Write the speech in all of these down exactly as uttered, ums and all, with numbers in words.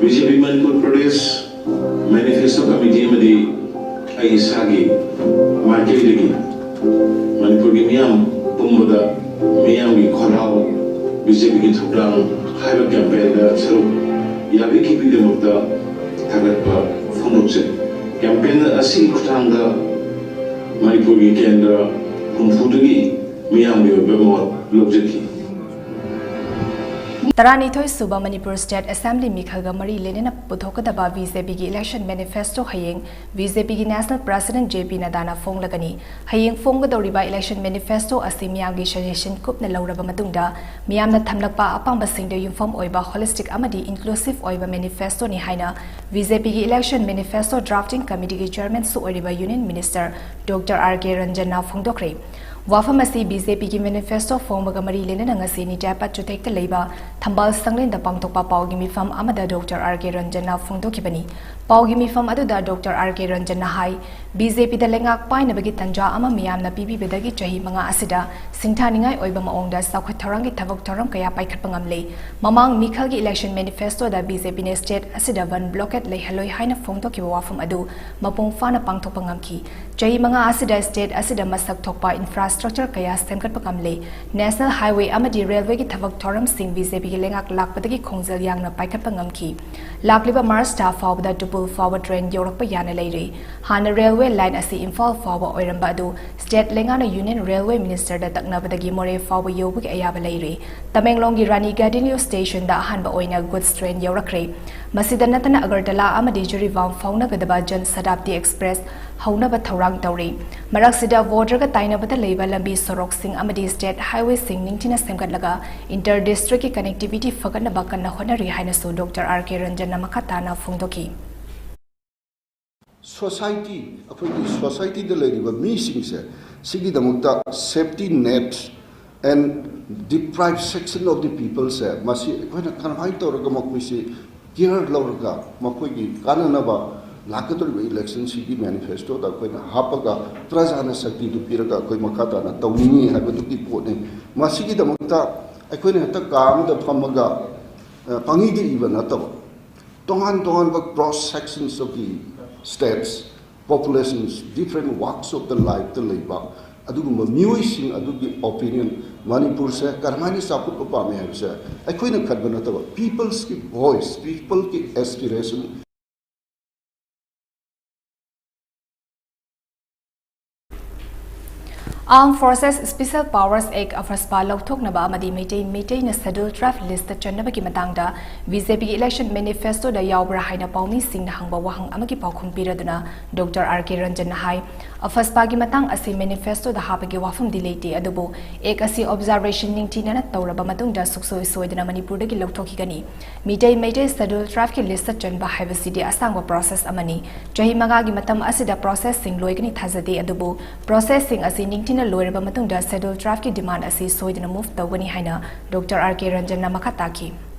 B J ꯄꯤ Manipur Pradesh ꯃꯦꯅꯤꯐꯦꯁꯇꯣ committee ꯑꯃꯗꯤ ꯑꯩ ꯏꯁꯥꯒꯤ ꯃꯥꯏꯀꯩꯗꯒꯤ ꯃꯅꯤꯄꯨꯔꯒꯤ ꯃꯤꯌꯥꯝ ꯄꯨꯝꯕꯗ ꯃꯤꯌꯥꯝꯒꯤ ꯈꯣꯜꯂꯥꯎ, ꯕꯤ ꯖꯦ ꯄꯤꯒꯤ ꯊꯧꯗꯥꯡ ꯍꯥꯏꯕ ꯀꯦꯝꯄꯦꯟꯗ ꯁꯔꯨꯛ ꯌꯥꯕꯤꯈꯤꯕꯒꯤꯗꯃꯛꯇ ꯊꯥꯒꯠꯄ ꯐꯣꯡꯗꯣꯛꯆꯔꯤ꯫ ꯀꯦꯝꯄꯦꯟ ꯑꯁꯤꯒꯤ ꯈꯨꯠꯊꯥꯡꯗ ꯃꯅꯤꯄꯨꯔꯒꯤ ꯀꯦꯟꯗ꯭ꯔ ꯍꯨꯝꯐꯨꯗꯒꯤ ꯃꯤꯌꯥꯝꯒꯤ ꯑꯣꯏꯕ ꯃꯣꯠ ꯂꯧꯖꯈꯤ꯫ ꯇꯔꯥꯅꯤꯊꯣꯏ ꯁꯨꯕ ꯃꯅꯤꯄꯨꯔ ꯁ꯭ꯇꯦꯠ ꯑꯦꯁꯦꯝꯕ꯭ꯂꯤ ꯃꯤꯈꯜꯒ ꯃꯔꯤ ꯂꯩꯅꯅ ꯄꯨꯊꯣꯛꯀꯗꯕ ꯕꯤ ꯖꯦ ꯄꯤꯒꯤ ꯏꯂꯦꯛꯁꯟ ꯃꯦꯅꯤꯐꯦꯁꯇꯣ ꯍꯌꯦꯡ ꯕꯤ ꯖꯦ ꯄꯤꯒꯤ ꯅꯦꯁꯅꯦꯜ ꯄ꯭ꯔꯦꯁꯤꯗꯦꯟꯠ ꯖꯦ ꯄꯤ ꯅꯗꯥꯅ ꯐꯣꯡꯂꯒꯅꯤ꯫ ꯍꯌꯦꯡ ꯐꯣꯡꯒꯗꯧꯔꯤꯕ ꯏꯂꯦꯛꯁꯟ ꯃꯦꯅꯤꯐꯦꯁꯇꯣ ꯑꯁꯤ ꯃꯤꯌꯥꯝꯒꯤ ꯁꯖꯦꯁꯟ ꯀꯨꯞꯅ ꯂꯧꯔꯕ ꯃꯇꯨꯡꯗ ꯃꯤꯌꯥꯝꯅ ꯊꯝꯂꯛꯄ ꯑꯄꯥꯝꯕꯁꯤꯡꯗ ꯌꯨꯝꯐꯝ ꯑꯣꯏꯕ ꯍꯣꯂꯤꯁꯇꯤꯛ ꯑꯃꯗꯤ ꯏꯟꯀ꯭ꯂꯨꯁꯤꯚ ꯑꯣꯏꯕ ꯃꯦꯅꯤꯐꯦꯁꯇꯣꯅꯤ ꯍꯥꯏꯅ ꯕꯤ ꯖꯦ ꯄꯤꯒꯤ ꯏꯂꯦꯛꯁꯟ ꯃꯦꯅꯤꯐꯦꯁꯇꯣ ꯗ꯭ꯔꯥꯐꯇꯤꯡ ꯀꯃꯤꯇꯤꯒꯤ ꯆꯦꯌꯔꯃꯦꯟꯁꯨ ꯑꯣꯏꯔꯤꯕ ꯌꯨꯅꯤꯌꯟ ꯃꯤꯅꯤꯁꯇꯔ ꯗꯣꯛꯇꯔ ꯑꯥꯔ ꯀꯦ ꯔꯟꯖꯟꯅ ꯐꯣꯡꯗꯣꯛꯈ꯭ꯔꯦ꯫ ꯋꯥꯐꯝ ꯑꯁꯤ ꯕꯤ ꯖꯦ ꯄꯤꯒꯤ ꯃꯦꯅꯤꯐꯦꯁꯇꯣ ꯐꯣꯡꯕꯒ ꯃꯔꯤ ꯂꯩꯅꯅ ꯉꯁꯤ ꯅꯤꯇꯦꯄꯠ ꯆꯨꯊꯦꯛꯇ ꯂꯩꯕ ꯊꯝꯕꯥꯜ ꯁꯪꯂꯦꯟꯗ ꯄꯥꯡꯊꯣꯛꯄ ꯄꯥꯎꯒꯤ ꯃꯤꯐꯝ ꯑꯃꯗ ꯗꯣꯛꯇꯔ ꯑꯥꯔ ꯀꯦ ꯔꯟꯖꯟꯅ ꯐꯣꯡꯗꯣꯛꯈꯤꯕꯅꯤ꯫ ꯄꯥꯎꯒꯤ ꯃꯤꯐꯝ ꯑꯗꯨꯗ ꯗꯣꯛꯇꯔ ꯑꯥꯔ ꯀꯦ ꯔꯟꯖꯟꯅ ꯍꯥꯏ, ꯕꯤ ꯖꯦ ꯄꯤꯗ ꯂꯩꯉꯥꯛ ꯄꯥꯏꯅꯕꯒꯤ ꯇꯟꯖꯥ ꯑꯃ ꯃꯤꯌꯥꯝꯅ ꯄꯤꯕꯤꯕꯗꯒꯤ ꯆꯍꯤ ꯃꯉꯥ ꯑꯁꯤꯗ ꯁꯤꯡꯊꯥꯅꯤꯡꯉꯥꯏ ꯑꯣꯏꯕ ꯃꯑꯣꯡꯗ ꯆꯥꯎꯈꯠ ꯊꯧꯔꯥꯡꯒꯤ ꯊꯕꯛ ꯊꯧꯔꯝ ꯀꯌꯥ ꯄꯥꯏꯈꯠꯄ ꯉꯝꯂꯦ꯫ ꯃꯃꯥꯡ ꯃꯤꯈꯜꯒꯤ ꯏꯂꯦꯛꯁꯟ ꯃꯦꯅꯤꯐꯦꯁꯇꯣꯗ ꯕꯤ ꯖꯦ ꯄꯤꯅ ꯁ꯭ꯇꯦꯠ ꯑꯁꯤꯗ ꯕꯟ ꯕ꯭ꯂꯣꯀꯦꯠ ꯂꯩꯍꯜꯂꯣꯏ ꯍꯥꯏꯅ ꯐꯣꯡꯗꯣꯛꯈꯤꯕ ꯋꯥꯐꯝ ꯑꯗꯨ ꯃꯄꯨꯡ ꯐꯥꯅ ꯄꯥꯡꯊꯣꯛꯄ ꯉꯝꯈꯤ꯫ ꯆꯍꯤ ꯃꯉꯥ ꯑꯁꯤꯗ ꯁ꯭ꯇꯦꯠ ꯑꯁꯤꯗ ꯃꯁꯛ ꯊꯣꯛꯄ ꯏꯟꯐ꯭ꯔꯥꯁ꯭ꯇ꯭ꯔꯛꯆꯔ ꯀꯌꯥ ꯁꯦꯝꯒꯠꯄ ꯉꯝꯂꯦ꯫ ꯅꯦꯁꯅꯦꯜ ꯍꯥꯏꯋꯦ ꯑꯃꯗꯤ ꯔꯦꯜꯋꯦꯒꯤ ꯊꯕꯛ ꯊꯧꯔꯝꯁꯤꯡ ꯕꯤ ꯖꯦ ꯄꯤꯒꯤ ꯂꯩꯉꯥꯛ ꯂꯥꯛꯄꯗꯒꯤ ꯈꯣꯡꯖꯦꯜ ꯌꯥꯡꯅ ꯄꯥꯏꯈꯠꯄ ꯉꯝꯈꯤ꯫ ꯂꯥꯛꯂꯤꯕ ꯃꯥꯔꯆ ꯊꯥ ꯐꯥꯎꯕꯗ ꯇꯨꯄꯨꯜ ꯐꯥꯎꯕ ꯇ꯭ꯔꯦꯟ ꯌꯧꯔꯛꯄ ꯌꯥꯅ ꯂꯩꯔꯦ꯫ ꯍꯥꯟꯅ ꯔꯦꯜꯋꯦ ꯂꯥꯏꯟ ꯑꯁꯤ ꯏꯝꯐꯥꯜ ꯐꯥꯎꯕ ꯑꯣꯏꯔꯝꯕ ꯑꯗꯨ ꯁ꯭ꯇꯦꯠ ꯂꯩꯉꯥꯛꯅ ꯌꯨꯅꯤꯌꯟ ꯔꯦꯜꯋꯦ ꯃꯤꯅꯤꯁꯇꯔꯗ ꯇꯛꯅꯕꯗꯒꯤ ꯃꯣꯔꯦ ꯐꯥꯎꯕ ꯌꯧꯕꯒꯤ ꯑꯌꯥꯕ ꯂꯩꯔꯦ꯫ ꯇꯃꯦꯡꯂꯣꯡꯒꯤ ꯔꯥꯅꯤ ꯒꯥꯏꯗꯤꯟꯂꯤꯌꯨ ꯁ꯭ꯇꯦꯁꯟꯗ ꯑꯍꯥꯟꯕ ꯑꯣꯏꯅ ꯒꯨꯗꯁ ꯇ꯭ꯔꯦꯟ ꯌꯧꯔꯛꯈ꯭ꯔꯦ꯫ ꯃꯁꯤꯗ ꯅꯠꯇꯅ ꯑꯒꯔꯇꯂꯥ ꯑꯃꯗꯤ ꯖꯤꯔꯤꯕꯥꯝ ꯐꯥꯎꯅꯒꯗꯕ ꯖꯟ ꯁꯇꯥꯕꯗꯤ ꯑꯦꯛꯁꯄ꯭ꯔꯦꯁ ꯍꯧꯅꯕ ꯊꯧꯔꯥꯡ ꯇꯧꯔꯤ꯫ ꯃꯔꯛꯁꯤꯗ ꯕꯣꯔꯗꯔꯒ ꯇꯥꯏꯅꯕꯗ ꯂꯩꯕ ꯂꯝꯕꯤ ꯁꯣꯔꯣꯛꯁꯤꯡ ꯑꯃꯗꯤ ꯁ꯭ꯇꯦꯠ ꯍꯥꯏꯋꯦꯁꯤꯡ ꯅꯤꯡꯊꯤꯅ ꯁꯦꯝꯒꯠꯂꯒ ꯏꯟꯇꯔ ꯗꯤꯁꯇ꯭ꯔꯤꯛꯀꯤ ꯀꯅꯦꯛꯇꯤꯚꯤꯇꯤ ꯐꯒꯠꯅꯕ ꯀꯟꯅ ꯍꯣꯠꯅꯔꯤ ꯍꯥꯏꯅꯁꯨ ꯗꯣꯛꯇꯔ ꯑꯥꯔ ꯀꯦ ꯔꯟꯖꯟꯅ ꯃꯈꯥ ꯇꯥꯅ ꯐꯣꯡꯗꯣꯛꯈꯤ꯫ ꯁꯣꯁꯥꯏꯇꯤ, ꯑꯩꯈꯣꯏꯒꯤ ꯁꯣꯁꯥꯏꯇꯤꯗ ꯂꯩꯔꯤꯕ ꯃꯤꯁꯤꯡꯁꯦ ꯁꯤꯒꯤꯗꯃꯛꯇ safety nets and deprived section of the peopleꯁꯦ ꯃꯁꯤ ꯑꯩꯈꯣꯏꯅ ꯀꯔꯝꯍꯥꯏꯅ ꯇꯧꯔꯒ ꯃꯈꯣꯏꯁꯤ ꯀꯤꯌꯔ ꯂꯧꯔꯒ ꯃꯈꯣꯏꯒꯤ ꯀꯥꯟꯅꯅꯕ ꯂꯥꯛꯀꯗꯧꯔꯤꯕ ꯏꯂꯦꯛꯁꯟꯁꯤꯒꯤ ꯃꯦꯅꯤꯐꯦꯁꯇꯣꯗ ꯑꯩꯈꯣꯏꯅ ꯍꯥꯞꯄꯒ ꯄ꯭ꯔꯖꯥꯅ ꯁꯛꯇꯤꯗꯨ ꯄꯤꯔꯒ ꯑꯩꯈꯣꯏ ꯃꯈꯥ ꯇꯥꯅ ꯇꯧꯅꯤꯡꯉꯤ ꯍꯥꯏꯕꯗꯨꯒꯤ ꯄꯣꯠꯅꯤ꯫ ꯃꯁꯤꯒꯤꯗꯃꯛꯇ ꯑꯩꯈꯣꯏꯅ ꯍꯦꯛꯇ ꯀꯥ ꯑꯃꯗ ꯐꯝꯃꯒ ꯑ, ꯄꯪꯏꯗ ꯏꯕ ꯅꯠꯇꯕ, ꯇꯣꯉꯥꯟ ꯇꯣꯉꯥꯟꯕ cross sections of the states, populations, different walks of the life ꯇ ꯂꯩꯕ ꯑꯗꯨꯒꯨꯝꯕ ꯃꯤꯑꯣꯏꯁꯤꯡ ꯑꯗꯨꯒꯤ opinion, ꯃꯅꯤꯄꯨꯔꯁꯦ ꯀꯔꯝꯍꯥꯏꯅ ꯆꯥꯎꯈꯠꯄ ꯄꯥꯝꯃꯤ ꯍꯥꯏꯕꯁꯦ ꯑꯩꯈꯣꯏꯅ ꯈꯟꯕ ꯅꯠꯇꯕ, people's ꯀꯤ voice, people's ꯀꯤ aspiration. Armed Forces Special Powers Act, AFSPA ꯂꯧꯊꯣꯛꯅꯕ ꯑꯃꯗꯤ ꯃꯩꯇꯩ ꯃꯩꯇꯩꯅ Scheduled Tribe list ꯇ ꯆꯟꯅꯕꯒꯤ ꯃꯇꯥꯡꯗ BJP ꯒꯤ election manifesto ꯗ ꯌꯥꯎꯕ꯭ꯔꯥ ꯍꯥꯏꯅ ꯄꯥꯎꯃꯤꯁꯤꯡꯅ ꯍꯪꯕ ꯋꯥꯍꯪ ꯑꯃꯒꯤ ꯄꯥꯎꯈꯨꯝ ꯄꯤꯔꯗꯨꯅ Doctor R K Ranjan ꯅ ꯍꯥꯏ, AFSPA ꯒꯤ ꯃꯇꯥꯡ ꯑꯁꯤ manifesto ꯗ ꯍꯥꯞꯄꯒꯤ ꯋꯥꯐꯝꯗꯤ ꯂꯩꯇꯦ, ꯑꯗꯨꯕꯨ Act ꯑꯁꯤ observation ꯅꯤꯡꯊꯤꯅꯅ ꯇꯧꯔꯕ ꯃꯇꯨꯡꯗ ꯁꯨꯛꯁꯣꯏ ꯁꯣꯏꯗꯅ ꯃꯅꯤꯄꯨꯔꯗꯒꯤ ꯂꯧꯊꯣꯛꯈꯤꯒꯅꯤ꯫ ꯃꯤꯇꯩ ꯃꯩꯇꯩ Scheduled Tribe ꯀꯤ list ꯇ ꯆꯟꯕ ꯍꯥꯏꯕꯁꯤꯗꯤ ꯑꯁꯥꯡꯕ process ꯑꯃꯅꯤ꯫ ꯆꯍꯤ ꯃꯉꯥꯒꯤ ꯃꯇꯝ ꯑꯁꯤꯗ process ꯁꯤꯡ ꯂꯣꯏꯒꯅꯤ ꯊꯥꯖꯗꯦ, ꯑꯗꯨꯕꯨ process ꯁꯤꯡ ꯑꯁꯤ ꯅꯤꯡꯊꯤꯅ ꯂꯣꯏꯔꯕ ꯃꯇꯨꯡꯗ Scheduled Tribe ꯀꯤ demand ꯑꯁꯤ ꯁꯣꯏꯗꯅ move ꯇꯧꯒꯅꯤ ꯍꯥꯏꯅ Doctor R K Ranjan ꯅ ꯃꯈꯥ ꯇꯥꯈꯤ꯫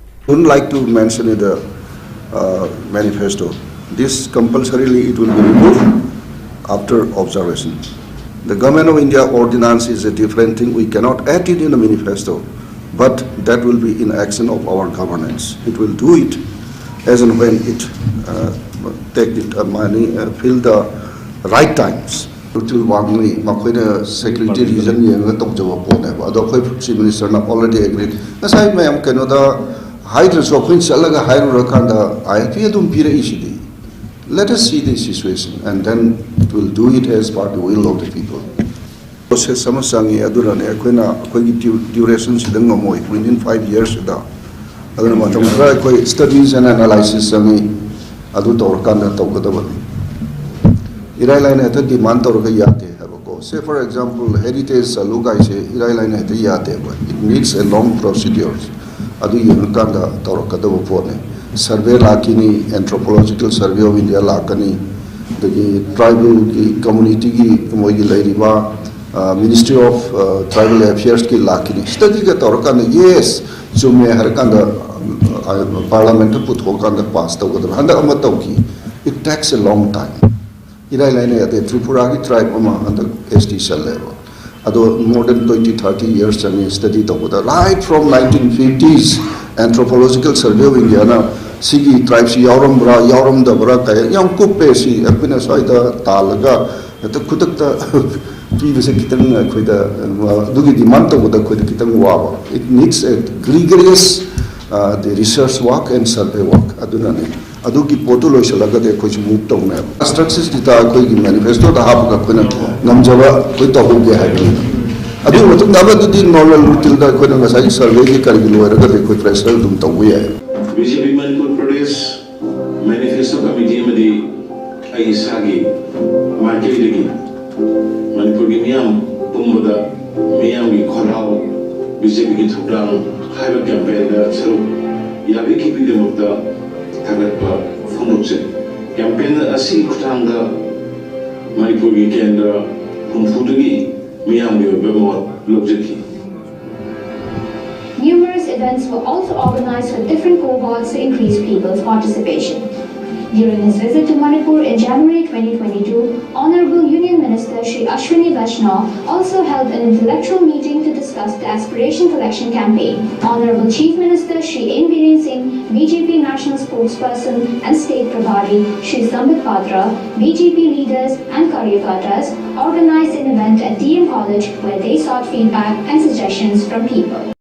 Wouldn't like to mention in the uh, manifesto. This compulsorily it will be removed after observation. The Government of India ordinance is a different thing. We cannot add it in the manifesto, but that will be in action of our governance. It will do it as and when it uh, take it uh, money uh, feel the right times. ꯇꯨꯜ ꯋꯥꯡꯅꯤ, ꯃꯈꯣꯏꯅ security reason ꯌꯦꯡꯉꯒ ꯇꯧꯖꯕ ꯄꯣꯠꯅꯦꯕ꯫ ꯑꯗꯣ ꯑꯩꯈꯣꯏ Chief Minister ꯅ already agreed. ꯉꯁꯥꯏ ꯃꯌꯥꯝ ꯀꯩꯅꯣꯗ ꯍꯥꯏꯗ꯭ꯔꯁꯨ ꯑꯩꯈꯣꯏꯅ ꯆꯠꯂꯒ ꯍꯥꯏꯔꯨꯔꯀꯥꯟꯗ ILP ꯑꯗꯨꯝ ꯄꯤꯔꯛꯏꯁꯤꯗꯤ꯫ Let us see the situation and then we'll do it as per the will of the people. Process ꯑꯃ ꯆꯪꯉꯤ, ꯑꯗꯨꯅꯅꯦ ꯑꯩꯈꯣꯏꯅ ꯑꯩꯈꯣꯏꯒꯤ duration ꯁꯤꯗ ꯉꯝꯃꯣꯏ within five years ꯁꯤꯗ꯫ ꯑꯗꯨꯅ ꯃꯇꯝ ꯈꯔ ꯑꯩꯈꯣꯏ studies and analysis ꯆꯪꯉꯤ, ꯑꯗꯨ ꯇꯧꯔꯀꯥꯟꯗ ꯇꯧꯒꯗꯕꯅꯤ꯫ ꯏꯔꯥꯏ ꯂꯥꯏꯅ ꯍꯦꯛꯇ demand ꯇꯧꯔꯒ ꯌꯥꯗꯦ ꯍꯥꯏꯕꯀꯣ꯫ Say for example heritage ꯆꯠꯂꯨ ꯀꯥꯏꯁꯦ ꯏꯔꯥꯏ ꯂꯥꯏꯅ ꯍꯦꯛꯇ ꯌꯥꯗꯦꯕ, it needs a long procedure꯫ ꯑꯗꯨ ꯌꯦꯡꯉꯀꯥꯟꯗ ꯇꯧꯔꯛꯀꯗꯕ ꯄꯣꯠꯅꯤ꯫ Survey ꯂꯥꯛꯈꯤꯅꯤ, Anthropological Survey of India ꯂꯥꯛꯀꯅꯤ, ꯑꯗꯒꯤ tribal ꯒꯤ community ꯒꯤ ꯃꯣꯏꯒꯤ ꯂꯩꯔꯤꯕ Ministry of Tribal Affairs ꯀꯤ ꯂꯥꯛꯈꯤꯅꯤ꯫ Study ꯒ ꯇꯧꯔꯀꯥꯟꯗ yes ꯆꯨꯝꯃꯦ ꯍꯥꯏꯔꯀꯥꯟꯗ Parliament ꯇ ꯄꯨꯊꯣꯛꯑꯀꯥꯟꯗ pass ꯇꯧꯒꯗꯕ꯫ ꯍꯟꯗꯛ ꯑꯃ ꯇꯧꯈꯤ, it takes a long time꯫ ꯏꯔꯥꯏ ꯂꯥꯏꯅ ꯌꯥꯗꯦ꯫ ꯇ꯭ꯔꯤꯄꯨꯔꯥꯒꯤ tribe ꯑꯃ ꯍꯟꯗꯛ ST ꯆꯜꯂꯦꯕ꯫ ꯑꯗꯣ more than twenty thirty years ꯆꯪꯉꯤ study ꯇꯧꯕꯗ꯫ Right from nineteen fifties Anthropological Survey of India ꯅ ꯁꯤꯒꯤ ꯇ꯭ꯔꯥꯏꯕꯁꯤ ꯌꯥꯎꯔꯝꯕ꯭ꯔꯥ ꯌꯥꯎꯔꯝꯗꯕ꯭ꯔꯥ ꯀꯥꯏ ꯌꯥꯝ ꯀꯨꯞꯄꯦ꯫ ꯁꯤ ꯑꯩꯈꯣꯏꯅ ꯁ꯭ꯋꯥꯏꯗ ꯇꯥꯜꯂꯒ ꯍꯦꯛꯇ ꯈꯨꯗꯛꯇ ꯄꯤꯕꯁꯦ ꯈꯤꯇꯪ ꯑꯩꯈꯣꯏꯗ, ꯑꯗꯨꯒꯤ ꯗꯤꯃꯥꯟ ꯇꯧꯕꯗ ꯑꯩꯈꯣꯏꯗ ꯈꯤꯇꯪ ꯋꯥꯕ꯫ It needs a rigorous, uh, the research work and survey work ꯑꯗꯨꯅꯅꯤ꯫ ꯑꯗꯨꯒꯤ ꯄꯣꯠꯇꯨ ꯂꯣꯏꯁꯤꯜꯂꯒꯗꯤ ꯑꯩꯈꯣꯏꯁꯨ ꯃꯨꯚ ꯇꯧꯅꯦꯕ꯫ ꯏꯟꯐ꯭ꯔꯥꯁ꯭ꯇ꯭ꯔꯛꯆꯔꯁꯤꯗ ꯑꯩꯈꯣꯏꯒꯤ ꯃꯦꯅꯤꯐꯦꯁꯇꯣꯗ ꯍꯥꯞꯄꯒ ꯑꯩꯈꯣꯏꯅ ꯉꯝꯖꯕ ꯑꯩꯈꯣꯏ ꯇꯧꯍꯧꯒꯦ ꯍꯥꯏꯕꯅꯤ꯫ ꯑꯗꯨꯒꯤ ꯃꯇꯨꯡꯗ ꯑꯃꯗꯨꯗꯤ ꯅꯣꯔꯃꯦꯜ ꯔꯨꯇꯤꯟꯗ ꯑꯩꯈꯣꯏꯅ ꯉꯁꯥꯏꯒꯤ ꯁꯔꯚꯦꯒꯤ ꯀꯔꯤꯒꯤ ꯂꯣꯏꯔꯒꯗꯤ ꯑꯩꯈꯣꯏ ꯄ꯭ꯔꯦꯁꯇ ꯑꯗꯨꯝ ꯇꯧꯕ ꯌꯥꯏ꯫ B J P Manipur Pradesh Manifesto Committee ꯑꯃꯗꯤ ꯑꯩ ꯏꯁꯥꯒꯤ ꯃꯥꯏꯀꯩꯗꯒꯤ ꯃꯅꯤꯄꯨꯔꯒꯤ ꯃꯤꯌꯥꯝ ꯄꯨꯝꯕꯗ ꯃꯤꯌꯥꯝꯒꯤ ꯈꯣꯜꯂꯥꯎ, B J P ꯒꯤ ꯊꯧꯗꯥꯡ ꯍꯥꯏꯕ ꯀꯦꯝꯄꯦꯟꯗ ꯁꯔꯨꯛ ꯌꯥꯕꯤꯈꯤꯕꯒꯤꯗꯃꯛꯇ ꯊꯥꯒꯠꯄ ꯐꯣꯡꯗꯣꯛꯆꯔꯤ꯫ ꯀꯦꯝꯄꯦꯟ ꯑꯁꯤꯒꯤ ꯈꯨꯠꯊꯥꯡꯗ ꯃꯅꯤꯄꯨꯔꯒꯤ ꯀꯦꯟꯗ꯭ꯔ ꯍꯨꯝꯐꯨꯗꯒꯤ ꯃꯤꯌꯥꯝꯒꯤ ꯑꯣꯏꯕ ꯃꯣꯠ ꯂꯧꯖꯈꯤ꯫ Numerous events were also organized for different cohorts to increase people's participation. During his visit to Manipur in January twenty twenty-two, Honorable Union Minister Shri Ashwini Vaishnaw also held an intellectual meeting to discuss the aspiration collection campaign. Honorable Chief Minister Shri N Biren Singh, B J P National Spokesperson and State Prabhari Shri Sambit Patra, B J P leaders and karyakartas organized an event at D M College where they sought feedback and suggestions from people.